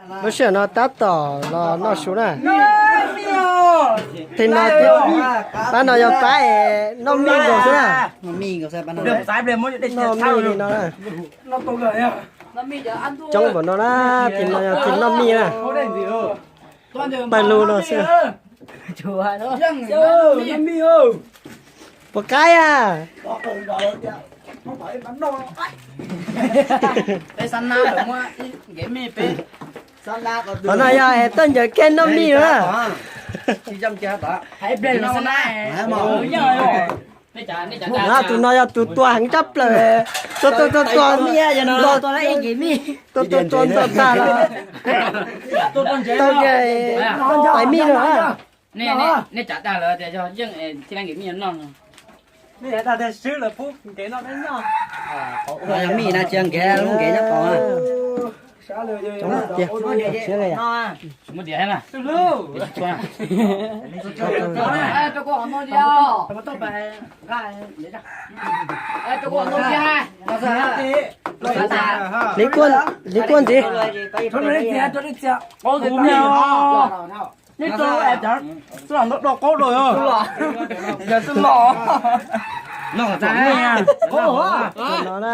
Lub sij hawm no tab tom los noj su na. Tig no, pab no yog pab es noj mij nkaus xwb na. Noj mij li no na. Coob npaum no na, tig no yog tig noj mij na. Pawg lug no xwb. Puas qaib a? Qhov no yog es tuaj ncaws kiag noj mij na. Tus no yog tus tua heev tshaj plaws, tua tua tua tua, tua tua tua ntog tag los tau kiag tais mij no. Nej cam dag lawv tias yog yeej thiaj li nkev mij noj no. Yog mij na, tsis yog nkev, lub nkev nyob tod. Li kuj ntxiv. Nej tau es cov tub los nrog do qaub rau, yog tub los. No na.